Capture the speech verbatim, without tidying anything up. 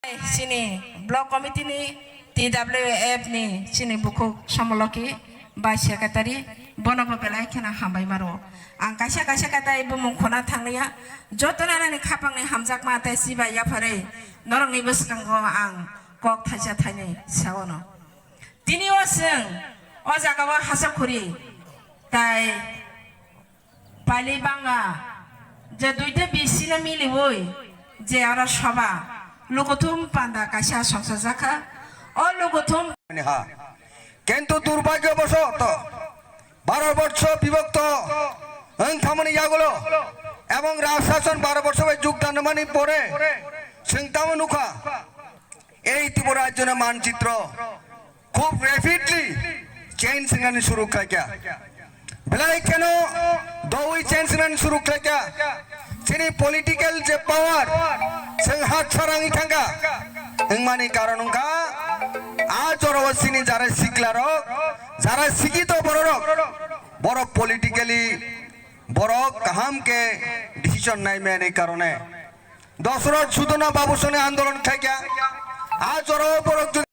Chini block committee ni, T W F ni chini bukhuk Samoloki bai secretary, bono bo belai kheno hambai maro. Ang kaisa kaisa kata bumung khona thanglia, joto nanani khapang ni hamjakma tei chibai yapharwi norok ni bwskango ang kok thaisa thainwi saono. Tini o chwng o jaga o hachak khuri tai Paili banga je duita bisino miliwi je aro soba lukuthum panda kaisa songsajakha. O lukuthum ni ha. Kintu durbhagyobosoto Bharatborsho bibhakto wng thangmani yagulo ebong Rajshason Bharatborsho bai jogdan rwmani pore chwng tamo nukha. Ei Tripura rajyoni manchitro khub rapidly change wngnani suru khlaikha. Belai kheno doui change wngnani suru khlaikha. Chini political je power, chwng hat sarangwi thangkha. Wngmani karon wngkha, a jorao chini jara siklarok, jara sikito bororok, borok politically borok kaham khe decision naimani karone. Dosrot Sudona Babu soni andolon khaikha. A jorao borok